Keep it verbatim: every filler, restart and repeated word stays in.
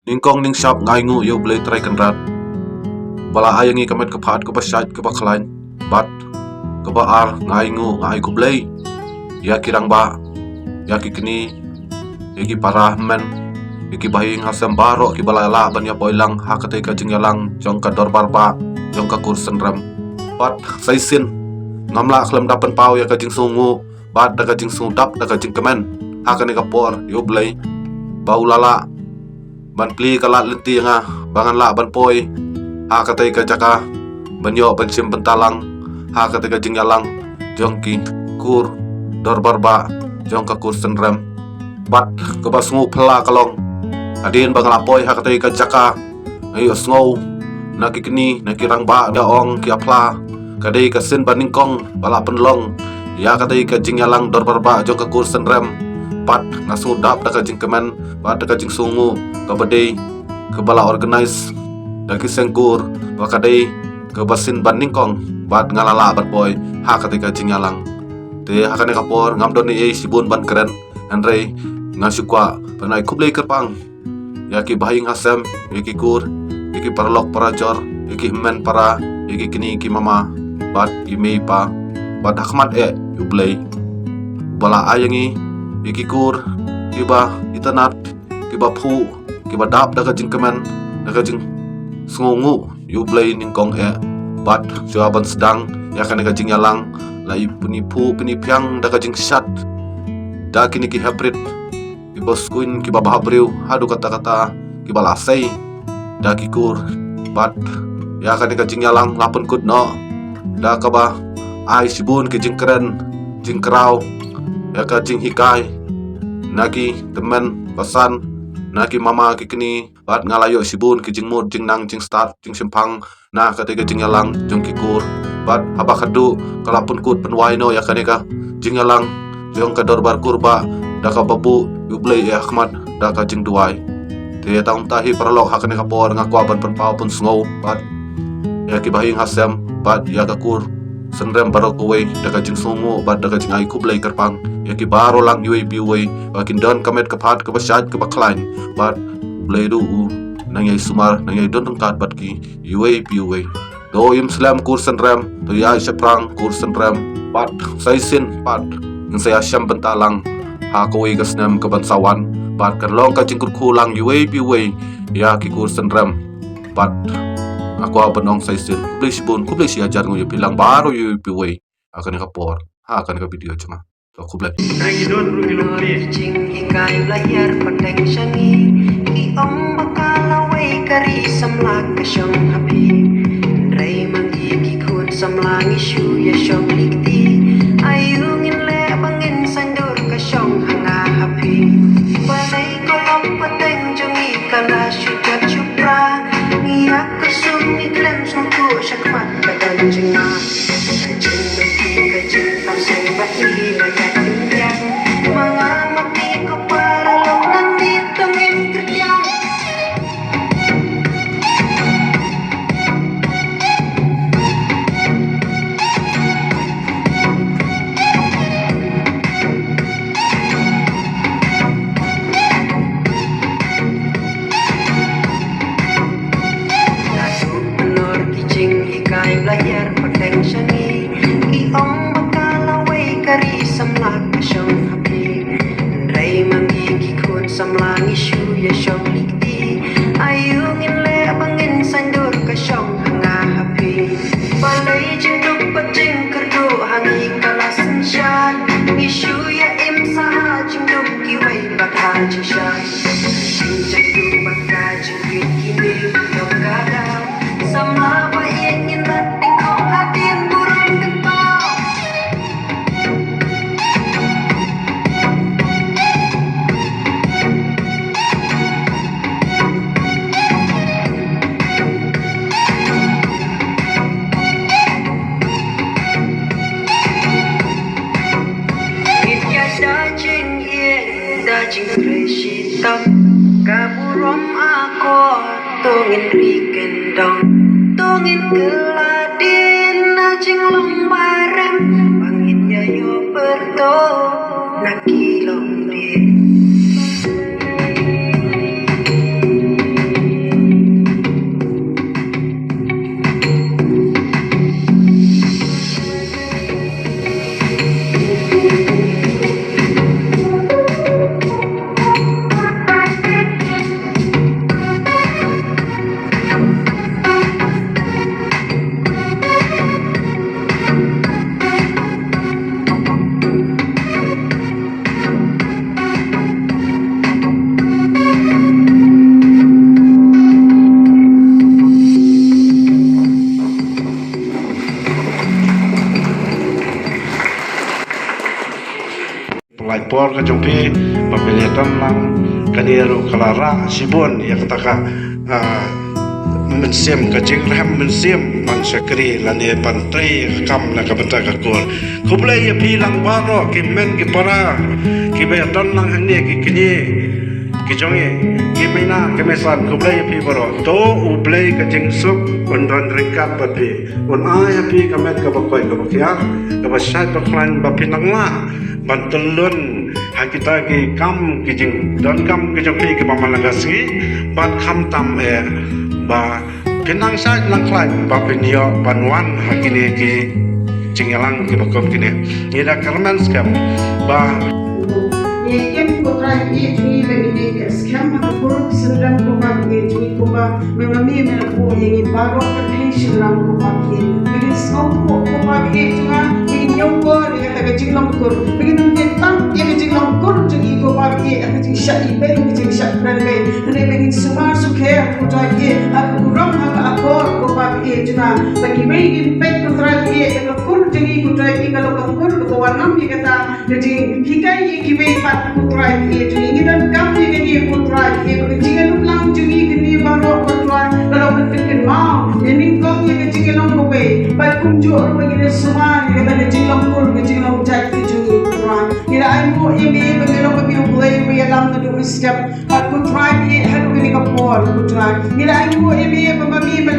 Nyngkong nyngshap nga ainguh ïa U Blei Trai Kynrad ba la ai ïa ngi ka met ka phad kaba shait kaba khlaiñ. Bad kaba ar, nga ainguh, nga ai khublei ïa ki rangbah, ïa ki kñi, ïa ki para hynmen, ïa ki bahaïing hasem baroh kiba la lah ban ïa poi lang ha katei ka jingïalang jong ka dorbar bah jong ka kur synrem. Bad sa shisien ngam lah khlem da pynpaw ïa ka jingsngewnguh bad da ka jingsngewdap da ka jingkmen ha kane ka por ïa U Blei ba u la lah ban plie ka lad lynti ïa nga ba ngan lah ban poi ha katei ka jaka ban ïoh ban shim bynta lang ha katei ka jingïalang jong ki kur dorbar bah jong ka kur synrem. Bad kaba sngewphylla ka long, hadien ba nga la poi ha katei ka jaka, nga ïohsngew na ki kñi, na ki rangbah, da ong ki ïa pla, ka dei ka sien ba nyngkong ba la pynlong ïa katei ka jingïalang dorbar bah jong ka kur synrem. Bad nga sngewdap da ka jingkmen bad da ka jingsngewnguh kaba dei kaba la organise da ki seng kur ba ka dei kaba sien ba nyngkong bad nga la lah ban poi ha katei ka jingïalang. Te ha kane ka por ngam don ei ei shibun ban kren, hynrei nga shu kwah ban ai khublei kyrpang ïa ki bahaïing hasem, ïa ki kur, ïa ki paralok parajor, ïa ki hynmen para, ïa ki kñi ki mama, bad ki mei pa, bad ha khmat eh ïa U Blei ba la ai ïa ngi ïa ki kur kiba itynnad, kiba phuh, kiba dap da ka jingkmen, da ka jingsngewnguh ïa U Blei nyngkong eh. Bad shuwa ban sdang ïa kane ka jingïalang, la i pyni phuh pyni phiang da ka jingshad da kine ki heprit, kiba skuin, kiba bhabriew, haduh katta katta kiba la sei da ki kur. Bad ïa kane ka jingïalang la pynkut noh da kaba ai shibun ki jingkren jingkraw, ïa ka jinghikai na ki tymmen basan, na ki mama ki kñi, bad nga la ïoh shibun ki jingmut jingnang jingstad jingshemphang na katei ka jingïalang jong ki kur. Bad haba khadduh ka la pynkut pynwai noh ïa kane ka jingïalang jong ka dorbar kur bah da kaba buh ïa U Blei ha khmat da ka jingduwai. Te tang kumta hi paralok, ha kane ka por nga kwah ban pynpaw pynsngew bad ïa ki bahaïing hasem bad ïa ka kur synrem baroh kawei da ka jingsngewnguh bad da ka jingai khublei kyrpang ïa ki baroh lang iwei pa iwei ba kin don ka met ka phad kaba shait kaba khlaiñ. Bad U Blei ruh u nang ïai sumar, nang ïai don ryngkat bad ki iwei pa iwei. To ïa slem kur synrem, to ïa shaphrang kur synrem. Bad sa shisien pat ngin sa ïa shem bynta lang ha kawei ka snem kaban sa wan, bad kan long ka jingkyrkhu lang iwei pa iwei ïa ki kur synrem. Bad nga kwah ban ong sa shisien khublei shibun, khublei shihajar nguh ïa phi lang baroh iwei pa iwei ha kane ka por, ha kane ka video jong nga. To khublei. Nai don ruh ki lori. Jinghikai ba la hiar pateng sha ngi, ki ong ba ka lawei ka ri samla ka shong ha phi. Hynrei ma ngi ki khun samla ngi shu ïa shong lynti. Aïu ngin leh ba ngin saiñdur ka shong ha nga ha phi. Balei ka long pateng jong ngi ka la shu jot shu pra. Ngi ïa ka sum ngi khlem sngewthuh shakhmat ka don jingma. Ka jingmyntoi ka jingpang seng ba i la ïa kyndiang. Ma nga ma phi ko paralok nangne to ngin kyrkiang. Naduh pynlor ki jinghikai ba la hiar pateng sha ngi, ki ong ba ka lawei ka ri samla ka shong ha phi. Hynrei ma ngi ki khun samla ngi shu ïa shong lynti. Aïu ngin leh ba ngin saiñdur ka shong ha nga ha phi. Balei jingduk bad jingkyrduh ha ngi ka la synshar. Ngi shu ïa im sa ha jingduk kiwei bad ha jingshai. Jingduk bad ka jingkit kine ki dong ka daw. Samla ba ïeit ngin rat dingkhong hadien burom dengpaw. Ngin ïa da jingïeit da jingtrei shitom, ka burom akor to ngin ri kyndong, to ngin kylla dien na jinglong barem, ba ngin ïa ïoh pyrto na ki longdien. Ka jong phi ba phi ïa don lang, kane ruh ka la rah shibun ïa kata ka, ah, mynsiem, ka jingrhem mynsiem ban shakri lane ban trei ïa ka kam na ka bynta ka kur. Khublei ïa phi lang baroh ki hynmen ki para kiba ïa don lang hangne, ki kñi ki jong ngi, ki mei na ki mei san, khublei ïa phi baroh. To U Blei ka jingsuk un don ryngkat bad phi, un ai ha phi ka met kaba koit kaba khiah, kaba shait ba khlaiñ, ba phin nang lah ban tyllun ha kita ki kam ki jingdonkam ki jong phi kiba man la ka sngi, bad khamtam eh ba phin nang shait nang khlaiñ ba phin ïoh ban wan ha kine ki jingïalang kiba kum kine. Ngi da kyrmen skhem ba Ngi im, ko Trai Blei jong ngi, ba ngi dei skhem ha ka pyrthei syndon, ko Trai Blei jong ngi, ko ba me ma me me la buh ïa ngi baroh ka thei shynrang, ko Trai Blei. Ba ngin sngewthuh, ko Trai Blei jong nga, ba ngin ïoh bor ïa ka jinglong kur, ba ngin ym dei tang ïa ka jinglong kur jong ngi, ko Trai Blei, ha ka jingshah ibeiñ, ka jingshah kren beiñ, hynrei ba ngin sumar sukher, ko Trai Blei, ha ka burom, ha ka akor, ko Trai Blei jong nga, ba ngi mei ngin peit, ko Trai Blei, ïa ka kur jong ngi, ko Trai Blei, ka long ka kur kaba wanlam ïa kata ka jinghikai ïa kiwei pat, ko Trai Blei jong ngi. Ngi donkam ïa kane, ko Trai Blei, ba ka jingïalum lang jong ngi kane baroh, ko Trai, ka long ban pynkynmaw ïa nyngkong ïa ka jingïalong kawei, bad kumjuh ruh ba ngin ïa sumar ïa kata ka jinglong kur, ka jinglong jait ka jong ngi, ko Trai. Ngi la ainguh ïa me ba me long ba me U Blei uba ïalam naduh mynstep, bad ko Trai Blei, haduh kane ka por, ko Trai. Ngi la ainguh ïa me ba ma me ba